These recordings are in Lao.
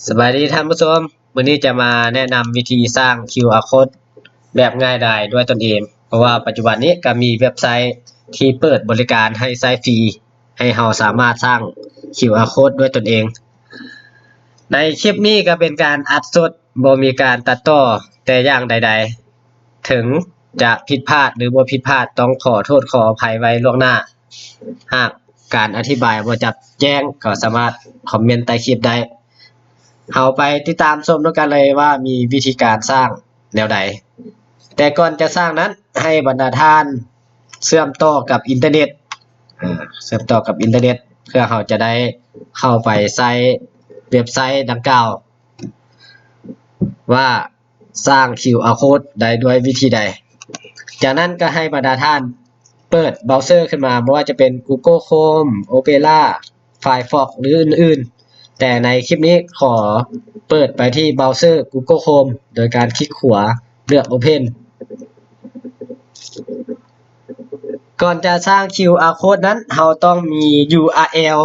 ສະບາຍດີທ່ານຜູ້ຊົມ, ມື້ນີ້ຈະມາແນະນຳວິທີສ້າງ QR code ແບບງ່າຍດາຍດ້ວຍຕົນເອງ, ເພາະວ່າປັດຈຸບັນນີ້ກໍມີເວັບໄຊທີ່ເປີດບໍລິການໃຫ້ໃຊ້ຟຣີ ໃຫ້ເຮົາສາມາດສ້າງ QR code ດ້ວຍຕົນເອງ. ໃນຄລິບນີ້ກໍເປັນການອັດສົດ, ບໍ່ມີການຕັດຕໍ່ແຕ່ຢ່າງໃດໆ. ເຖິງຈະຜິດພາດ ຫຼື ບໍ່ຜິດພາດ, ຕ້ອງຂໍໂທດຂໍອະໄພໄວ້ລ່ວງໜ້າ. ຫາກການອະທິບາຍບໍ່ຈະແຈ້ງ ກໍສາມາດຄອມເມັນໃຕ້ຄລິບໄດ້. ເຮົາໄປຕິດຕາມຊົມນຳກັນເລີຍວ່າມີວິທີການສ້າງແນວໃດ. ແຕ່ກ່ອນຈະສ້າງນັ້ນ, ໃຫ້ບັນດາທ່ານເຊື່ອມຕໍ່ກັບອິນເຕີເນັດ, ອາ, ເຊື່ອມຕໍ່ກັບອິນເຕີເນັດ ເພື່ອເຮົາຈະໄດ້ເຂົ້າໄປໃຊ້ເວັບໄຊດັ່ງກ່າວວ່າ ສ້າງ QR code ໄດ້ດ້ວຍວິທີໃດ. ຈາກນັ້ນກໍໃຫ້ບັນດາທ່ານເປີດເບຣາເຊີຂຶ້ນມາ, ບໍ່ວ່າຈະເປັນ Google Chrome, Opera, Firefox ຫຼື ອື່ນໆ. ແຕ່ໃນຄລິບນີ້ຂໍເປີດໄປທີ່ເບຣາເຊີ Google Chrome ໂດຍການຄລິກຂວາ ເລືອກ Open. ກ່ອນຈະສ້າງ QR code ນັ້ນ, ເຮົາຕ້ອງມີ URL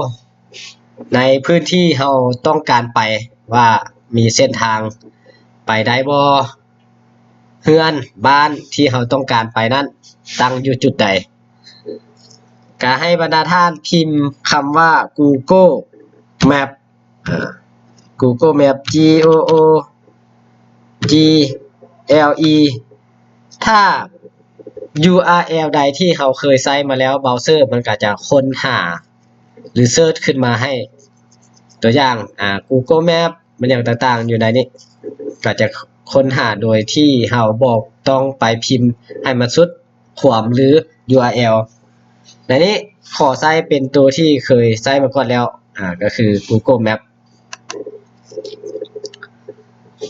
ໃນພື້ນທີ່ເຮົາຕ້ອງການໄປ ວ່າມີເສັ້ນທາງໄປໄດ້ບໍ່, ເຮືອນບ້ານທີ່ເຮົາຕ້ອງການໄປນັ້ນຕັ້ງຢູ່ຈຸດໃດ. ກະໃຫ້ບັນດາທ່ານພິມຄຳວ່າ Google Map, ອາ, Google Map, G O O G L E. ຖ້າ URL ໃດທີ່ເຮົາເຄີຍໃຊ້ມາແລ້ວ, ເບຣາເຊີມັນກໍຈະຄົ້ນຫາ ຫຼື ເສີດຂຶ້ນມາໃຫ້. ຕົວຢ່າງ ອາ, Google Map ມັນຫຍັງຕ່າງໆຢູ່ໃນນີ້ ກໍຈະຄົ້ນຫາໂດຍທີ່ເຮົາບໍ່ຕ້ອງໄປພິມໃຫ້ມັນສຸດ ຄວາມ ຫຼື URL. ໃນນີ້ຂໍໃຊ້ເປັນຕົວທີ່ເຄີຍໃຊ້ມາກ່ອນແລ້ວ, ອາ, ກໍຄື Google Map.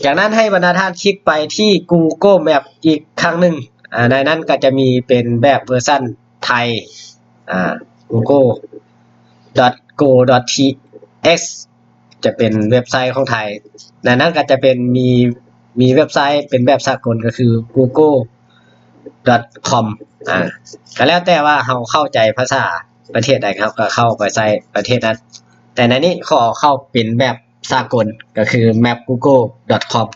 ຈາກນັ້ນໃຫ້ບັນດາທ່ານຄລິກໄປທີ່ Google Map ອີກຄັ້ງໜຶ່ງ. ອາ, ໃນນັ້ນກໍຈະມີເປັນແບບເວີຊັນໄທ, ອາ, google dot co dot th ຈະເປັນເວັບໄຊຂອງໄທ. ໃນນັ້ນກໍຈະເປັນ ມີ ມີເວັບໄຊເປັນແບບສາກົນ ກໍຄື google dot com. ອາ, ກໍແລ້ວແຕ່ວ່າເຮົາເຂົ້າໃຈພາສາປະເທດໃດ, ເຮົາກໍເຂົ້າໄປໃສ່ປະເທດນັ້ນ. ແຕ່ໃນນີ້ຂໍເຂົ້າເປັນແບບສາກົນ ກໍຄື map google dot com.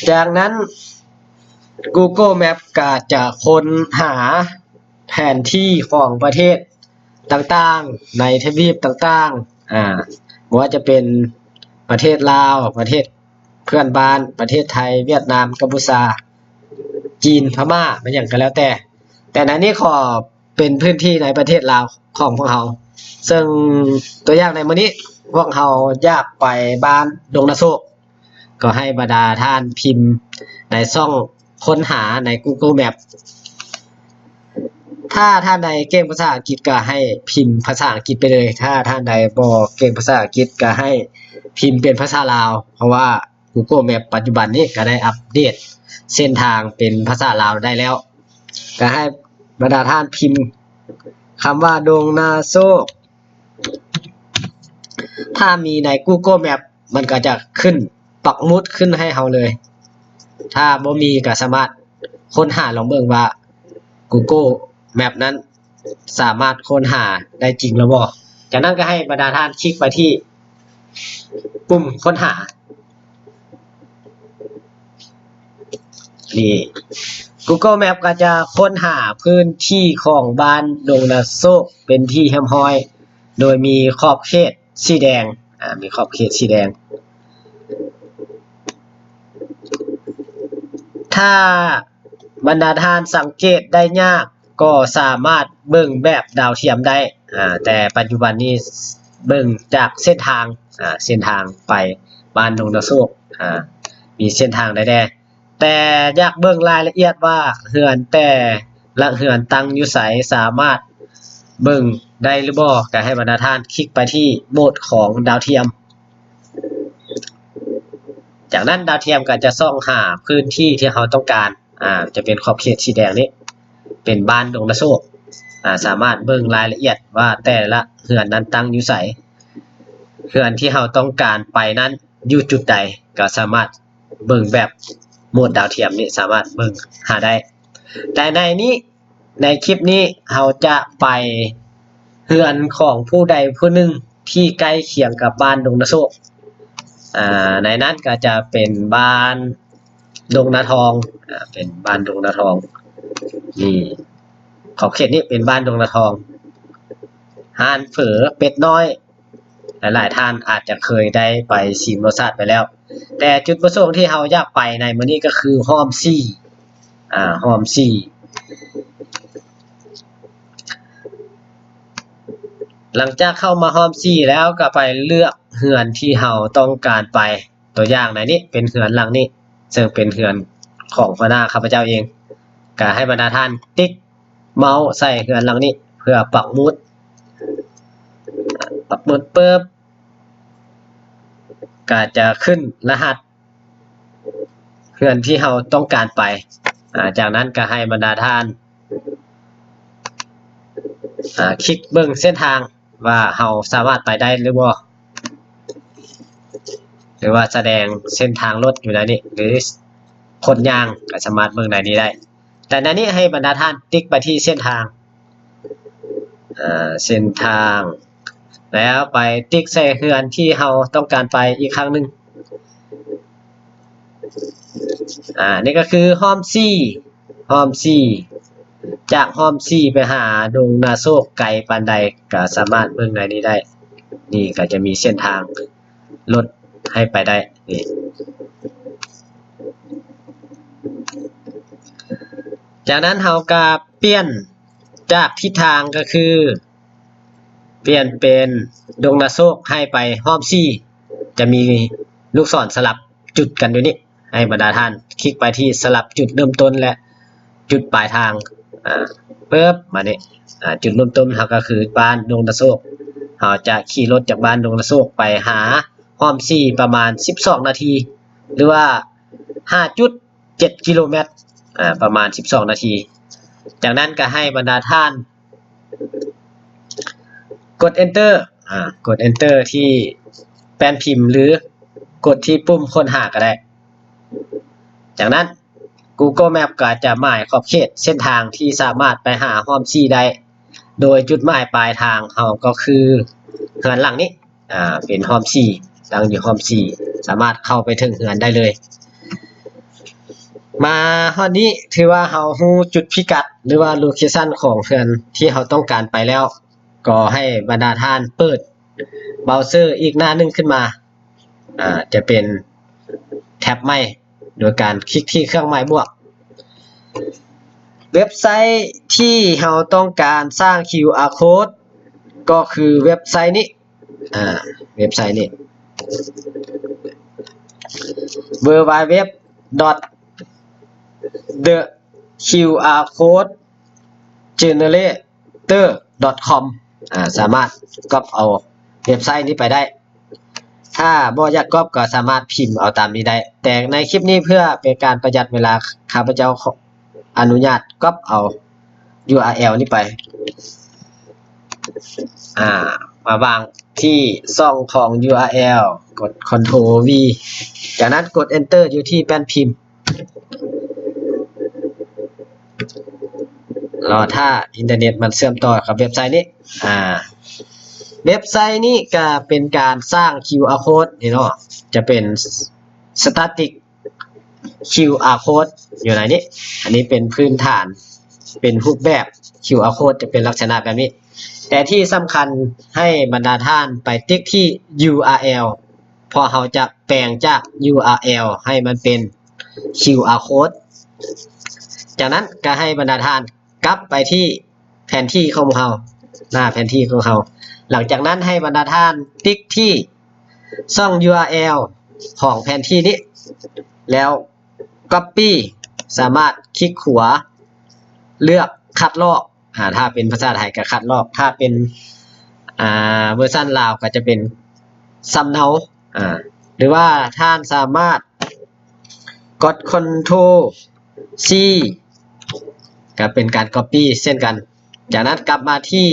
ຈາກນັ້ນ Google Map ກໍຈະຄົ້ນຫາແຜນທີ່ຂອງປະເທດຕ່າງໆ ໃນທະວີບຕ່າງໆ, ອາ, ບໍ່ວ່າຈະເປັນປະເທດລາວ, ປະເທດເພື່ອນບ້ານ, ປະເທດໄທ, ຫວຽດນາມ, ກຳປູຊາ, ຈີນ, ພະມ້າ, ແມ່ນຫຍັງກໍແລ້ວແຕ່. ແຕ່ໃນນີ້ຂໍ ເປັນພື້ນທີ່ໃນປະເທດລາວຂອງພວກເຮົາ. ເຊິ່ງຕົວຢ່າງໃນມື້ນີ້ ພວກເຮົາຢາກໄປບ້ານດົງນາໂຊກ, ກໍໃຫ້ບັນດາທ່ານພິມໃນຊ່ອງຄົ້ນຫາໃນ Google Map. ຖ້າທ່ານໃດເກັ່ງພາສາອັງກິດ ກໍໃຫ້ພິມພາສາອັງກິດໄປເລີຍ. ຖ້າທ່ານໃດບໍ່ເກັ່ງພາສາອັງກິດ ກໍໃຫ້ພິມເປັນພາສາລາວ, ເພາະວ່າ Google Map ປັດຈຸບັນນີ້ກໍໄດ້ອັບເດດເສັ້ນທາງເປັນພາສາລາວໄດ້ແລ້ວ. ກໍໃຫ້ບັນດາທ່ານພິມຄຳວ່າດົງນາໂຊກ. ຖ້າມີໃນ Google Map ມັນກໍຈະຂຶ້ນປັກໝຸດຂຶ້ນໃຫ້ເຮົາເລີຍ. ຖ້າບໍ່ມີກໍສາມາດຄົ້ນຫາລອງເບິ່ງວ່າ Google Map ນັ້ນ ສາມາດຄົ້ນຫາໄດ້ຈິງແລ້ວບໍ່? ຈາກນັ້ນກໍໃຫ້ບັນດາທ່ານຄລິກໄປທີ່ປຸ່ມຄົ້ນຫາ. ນີ້ Google Map ກໍຈະຄົ້ນຫາພື້ນທີ່ຂອງບ້ານດົງນາໂຊກເປັນທີ່ຮຽບຮ້ອຍ ໂດຍມີຂອບເຂດສີແດງ, ອາ, ມີຂອບເຂດສີແດງ. ຖ້າ ບັນດາທ່ານສັງເກດໄດ້ຍາກ ກໍສາມາດເບິ່ງແບບດາວທຽມໄດ້, ອາ, ແຕ່ປັດຈຸບັນນີ້ເບິ່ງຈາກເສັ້ນທາງ, ອາ, ເສັ້ນທາງໄປບ້ານດົງນາໂຊກ, ອາ, ມີເສັ້ນທາງໃດແດ່. ແຕ່ຢາກເບິ່ງລາຍລະອຽດວ່າເຮືອນແຕ່ລະເຮືອນຕັ້ງຢູ່ໃສ, ສາມາດເບິ່ງໄດ້ຫຼືບໍ່? ກໍໃຫ້ບັນດາທ່ານຄລິກໄປທີ່ໂໝດຂອງດາວທຽມ. ຈາກນັ້ນດາວທຽມກໍຈະສ່ອງຫາພື້ນທີ່ທີ່ເຮົາຕ້ອງການ. ອາ ຈະເປັນຂອບເຂດສີແດງນີ້ ເປັນບ້ານດົງນາໂຊກ. ອາ ສາມາດເບິ່ງລາຍລະອຽດວ່າແຕ່ລະເຮືອນນັ້ນຕັ້ງຢູ່ໃສ, ເຮືອນທີ່ເຮົາຕ້ອງການໄປນັ້ນຢູ່ຈຸດໃດ, ກໍສາມາດເບິ່ງແບບໂໝດດາວທຽມນີ້ ສາມາດເບິ່ງຫາໄດ້. ແຕ່ໃນນີ້ ໃນຄລິບນີ້ເຮົາຈະໄປ ເຮືອນຂອງຜູ້ໃດຜູ້ໜຶ່ງທີ່ໃກ້ຄຽງກັບບ້ານດົງນາໂຊກ. ອາ ໃນນັ້ນກໍຈະເປັນບ້ານດົງນາທອງ ອາ ເປັນບ້ານດົງນາທອງ ນີ້ ຂອບເຂດນີ້ເປັນບ້ານດົງນາທອງ. ຮ້ານເຝີເປັດນ້ອຍ ຫຼາຍໆທ່ານອາດຈະເຄີຍໄດ້ໄປຊິມລົດຊາດໄປແລ້ວ, ແຕ່ຈຸດປະສົງທີ່ເຮົາຢາກໄປໃນມື້ນີ້ກໍຄືຮ່ອມສີ່ ອາ ຮ່ອມສີ່. ຫຼັງຈາກເຂົ້າມາຮ່ອມສີ່ແລ້ວ ກໍໄປເລືອກເຮືອນທີ່ເຮົາຕ້ອງການໄປ. ຕົວຢ່າງໃນນີ້ເປັນເຮືອນຫຼັງນີ້ ເຊິ່ງເປັນເຮືອນຂອງຫົວໜ້າຂ້າພະເຈົ້າເອງ. ກໍໃຫ້ບັນດາທ່ານຕິກເມົາສ໌ໃສ່ເຮືອນຫຼັງນີ້ເພື່ອປັກໝຸດ. ປັກໝຸດປຶບ ກໍຈະຂຶ້ນລະຫັດເຮືອນທີ່ເຮົາຕ້ອງການໄປ. ອາ ຈາກນັ້ນກໍໃຫ້ບັນດາທ່ານ ອາ ຄລິກເບິ່ງເສັ້ນທາງວ່າເຮົາສາມາດໄປໄດ້ຫຼືບໍ່ ຫຼືວ່າສະແດງເສັ້ນທາງລົດຢູ່ໃນນີ້ ຫຼືຄົນຍ່າງກໍສາມາດເບິ່ງໃນນີ້ໄດ້. ແຕ່ໃນນີ້ໃຫ້ບັນດາທ່ານຕິກໄປທີ່ເສັ້ນທາງ ເສັ້ນທາງ ແລ້ວໄປຕິກໃສ່ເຮືອນທີ່ເຮົາຕ້ອງການໄປອີກຄັ້ງໜຶ່ງ. ອາ ນີ້ກໍຄືຮ່ອມສີ່ ຮ່ອມສີ່ ຈາກຮ່ອມສີ່ໄປຫາດົງນາໂຊກໄກປານໃດ ກໍສາມາດເບິ່ງໃນນີ້ໄດ້. ນີ້ກໍຈະມີເສັ້ນທາງລົດໃຫ້ໄປໄດ້ ນີ້. ຈາກນັ້ນເຮົາກໍປ່ຽນຈາກທິດທາງ ກໍຄືປ່ຽນເປັນດົງນາໂຊກໃຫ້ໄປຮ່ອມສີ່ ຈະມີລູກສອນສະຫຼັບຈຸດກັນຢູ່ນີ້. ໃຫ້ບັນດາທ່ານຄລິກໄປທີ່ສະຫຼັບຈຸດເລີ່ມຕົ້ນ ແລະ ຈຸດປາຍທາງ ອາ ປຶບ ມານີ້ ອາ ຈຸດເລີ່ມຕົ້ນເຮົາກໍຄືບ້ານດົງນາໂຊກ. ເຮົາຈະຂີ່ລົດຈາກບ້ານດົງນາໂຊກໄປຫາຮ່ອມສີ່ປະມານສິບສອງນາທີ ຫຼືວ່າຫ້າຈຸດເຈັດກິໂລແມັດ ອາ ປະມານສິບສອງນາທີ. ຈາກນັ້ນກໍໃຫ້ບັນດາທ່ານ ກົດ Enter ອາ ກົດ Enter ທີ່ແປ້ນພິມ ຫຼື ກົດທີ່ປຸ່ມຄົ້ນຫາກໍໄດ້. ຈາກນັ້ນ Google Map ກໍຈະໝາຍຂອບເຂດເສັ້ນທາງທີ່ສາມາດໄປຫາຮ່ອມສີ່ໄດ້, ໂດຍຈຸດໝາຍປາຍທາງເຮົາກໍຄືເຮືອນຫຼັງນີ້ ອາ ເປັນຮ່ອມສີ່ ຕັ້ງຢູ່ຮ່ອມສີ່ ສາມາດເຂົ້າໄປເຖິງເຮືອນໄດ້ເລີຍ. ມາຮອດນີ້ຖືວ່າເຮົາຮູ້ຈຸດພິກັດ ຫຼືວ່າ location ຂອງເຮືອນທີ່ເຮົາຕ້ອງການໄປແລ້ວ, ກໍໃຫ້ບັນດາທ່ານເປີດເບຣາເຊີອີກໜ້າໜຶ່ງຂຶ້ນມາ, ອາ ຈະເປັນແທັບໃໝ່ ໂດຍການຄລິກທີ່ເຄື່ອງໝາຍບວກ. ເວັບໄຊທີ່ເຮົາຕ້ອງການສ້າງ QR code ກໍຄືເວັບໄຊນີ້ ອາ ເວັບໄຊນີ້ www.theqrcodegenerator.com ອາ ສາມາດກັອບເອົາເວັບໄຊນີ້ໄປໄດ້. ຖ້າບໍ່ຢາກກັອບກໍສາມາດພິມເອົາຕາມນີ້ໄດ້, ແຕ່ໃນຄລິບນີ້ເພື່ອເປັນການປະຢັດເວລາ, ຂ້າພະເຈົ້າຂໍອະນຸຍາດກັອບເອົາ URL ນີ້ໄປ. ອາ ມາວາງທີ່ຊ່ອງຂອງ URL ກົດ Ctrl V ຈາກນັ້ນກົດ Enter ຢູ່ທີ່ແປ້ນພິມ. ລໍຖ້າອິນເຕີເນັດມັນເຊື່ອມຕໍ່ກັບເວັບໄຊນີ້. ອາ ເວັບໄຊນີ້ກະເປັນການສ້າງ QR code ນີ້ເນາະ, ຈະເປັນ static QR code ຢູ່ໃນນີ້. ອັນນີ້ເປັນພື້ນຖານ, ເປັນຮູບແບບ QR code ຈະເປັນລັກສະນະແບບນີ້. ແຕ່ທີ່ສຳຄັນໃຫ້ບັນດາທ່ານໄປຕິກທີ່ URL ເພາະເຮົາຈະແປງຈາກ URL ໃຫ້ມັນເປັນ QR code. ຈາກນັ້ນກໍໃຫ້ບັນດາທ່ານກັບໄປທີ່ແຜນທີ່ຂອງເຮົາ, ໜ້າແຜນທີ່ຂອງເຮົາ. ຫຼັງຈາກນັ້ນໃຫ້ບັນດາທ່ານຕິກທີ່ຊ່ອງ URL ຂອງແຜນທີ່ນີ້ ແລ້ວ Copy ສາມາດຄລິກຂວາ ເລືອກຄັດລອກ. ອາ ຖ້າເປັນພາສາໄທກໍຄັດລອກ, ຖ້າເປັນ ອາ ເວີຊັນລາວກໍຈະເປັນສຳເນົາ. ອາ ຫຼືວ່າທ່ານສາມາດກົດ Ctrl C ກໍເປັນການ Copy ເຊັ່ນກັນ. ຈາກນັ້ນກັບມາທີ່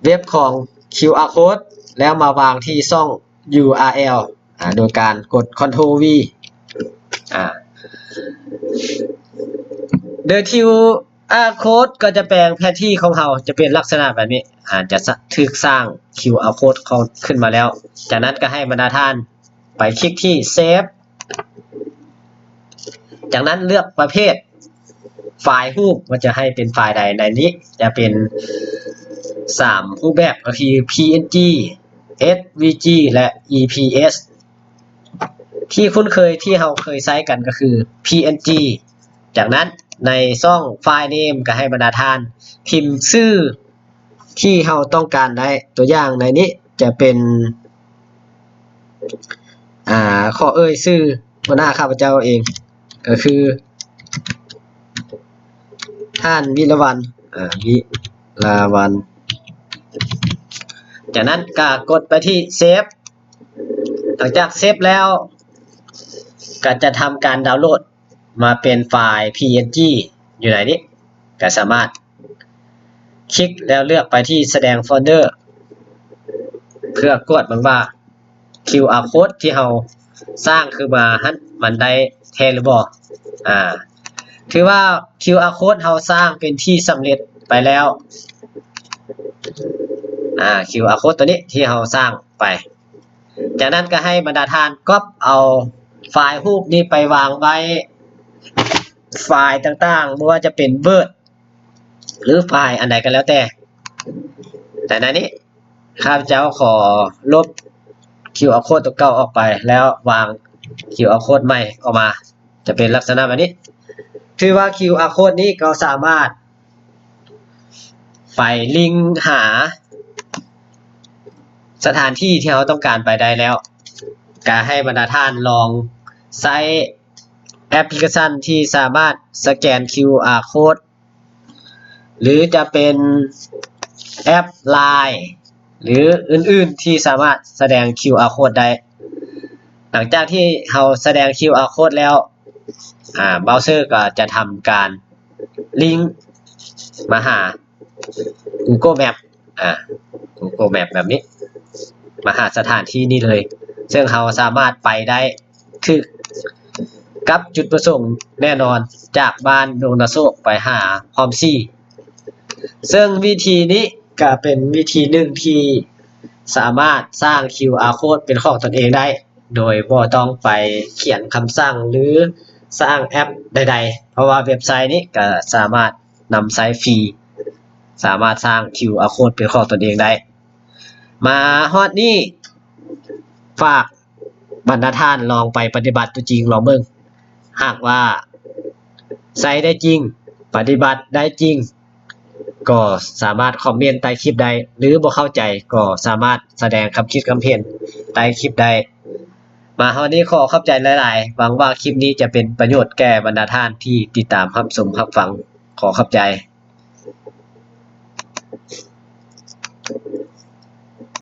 ເວັບຂອງ QR code ແລ້ວມາວາງທີ່ຊ່ອງ URL ອາ ໂດຍການກົດ Ctrl V. ອາ The Q R code ກໍຈະແປງແຜນທີ່ຂອງເຮົາຈະເປັນລັກສະນະແບບນີ້ ອາ ຈະສະ ຖືກສ້າງ QR code ເຂົ້າ ຂຶ້ນມາແລ້ວ. ຈາກນັ້ນກໍໃຫ້ບັນດາທ່ານໄປຄລິກທີ່ Save. ຈາກນັ້ນເລືອກປະເພດຟາຍຮູບວ່າຈະໃຫ້ເປັນຟາຍໃດ. ໃນນີ້ຈະເປັນສາມຮູບແບບ ກໍຄື PNG, SVG ແລະ EPS. ທີ່ຄຸ້ນເຄີຍທີ່ເຮົາເຄີຍໃຊ້ກັນກໍຄື PNG. ຈາກນັ້ນໃນຊ່ອງ File Name ກໍໃຫ້ບັນດາທ່ານພິມຊື່ທີ່ເຮົາຕ້ອງການໄດ້. ຕົວຢ່າງໃນນີ້ຈະເປັນ ອາ ຂໍເອີ່ຍຊື່ຫົວໜ້າຂ້າພະເຈົ້າເອງ ກໍຄື ທ່ານວິລະວັນ ອາ ວິລະວັນ. ຈາກນັ້ນກໍກົດໄປທີ່ Save. ຫຼັງຈາກ Save ແລ້ວ ກໍຈະທຳການດາວໂຫຼດມາເປັນຟາຍ PNG ຢູ່ໃນນີ້ ກໍສາມາດຄລິກແລ້ວເລືອກໄປທີ່ສະແດງໂຟນເດີ ເພື່ອກວດເບິ່ງວ່າ QR code ທີ່ເຮົາສ້າງຄືນມາຫັ້ນ ມັນໄດ້ແທ້ຫຼືບໍ່. ອາ ຖືວ່າ QR code ເຮົາສ້າງເປັນທີ່ສຳເລັດໄປແລ້ວ. ອາ QR code ຕົວນີ້ທີ່ເຮົາສ້າງໄປ. ຈາກນັ້ນກໍໃຫ້ບັນດາທ່ານກັອບເອົາຟາຍຮູບນີ້ໄປວາງໄວ້ຟາຍຕ່າງໆ ບໍ່ວ່າຈະເປັນ Word ຫຼື ຟາຍອັນໃດກໍແລ້ວແຕ່. ແຕ່ໃນນີ້ ຂ້າພະເຈົ້າຂໍລົບ QR code ຕົວເກົ່າອອກໄປ ແລ້ວວາງ QR code ໃໝ່ອອກມາ ຈະເປັນລັກສະນະແບບນີ້. ຖືວ່າ QR code ນີ້ກໍສາມາດໄປລິງຫາສະຖານທີ່ທີ່ເຮົາຕ້ອງການໄປໄດ້ແລ້ວ. ກະໃຫ້ບັນດາທ່ານລອງໃຊ້ແອັບພລິເຄຊັນທີ່ສາມາດສະແກນ QR code ຫຼືຈະເປັນແອັບ Line ຫຼືອື່ນໆ ທີ່ສາມາດສະແດງ QR code ໄດ້. ຫຼັງຈາກທີ່ເຮົາສະແດງ QR code ແລ້ວ ອາ ເບຣາເຊີກໍຈະທຳການລິງມາຫາ Google Map ອາ Google Map ແບບນີ້ ມາຫາສະຖານທີ່ນີ້ເລີຍ ເຊິ່ງເຮົາສາມາດໄປໄດ້ຖືກກັບຈຸດປະສົງແນ່ນອນ ຈາກບ້ານດົງນາໂຊກໄປຫາຮ່ອມສີ່. ເຊິ່ງວິທີນີ້ກໍເປັນວິທີໜຶ່ງທີ່ສາມາດສ້າງ QR code ເປັນຂອງຕົນເອງໄດ້ ໂດຍບໍ່ຕ້ອງໄປຂຽນຄຳສັ່ງ ຫຼື ສ້າງແອັບໃດໆ ເພາະວ່າເວັບໄຊນີ້ກໍສາມາດນຳໃຊ້ຟຣີ ສາມາດສ້າງ QR code ເປັນຂອງຕົນເອງໄດ້. ມາຮອດນີ້ ຝາກບັນດາທ່ານລອງໄປປະຕິບັດຕົວຈິງລອງເບິ່ງ. ຫາກວ່າໃຊ້ໄດ້ຈິງ, ປະຕິບັດໄດ້ຈິງ, ກໍສາມາດຄອມເມັນໃຕ້ຄລິບໄດ້ ຫຼື ບໍ່ເຂົ້າໃຈກໍສາມາດສະແດງຄຳຄິດຄຳເຫັນໃຕ້ຄລິບໄດ້. ມາຮອດນີ້ຂໍຂອບໃຈຫຼາຍໆ. ຫວັງວ່າຄລິບນີ້ຈະເປັນປະໂຫຍດແກ່ບັນດາທ່ານທີ່ຕິດຕາມຮັບຊົມຮັບຟັງ. ຂໍຂອບໃຈ.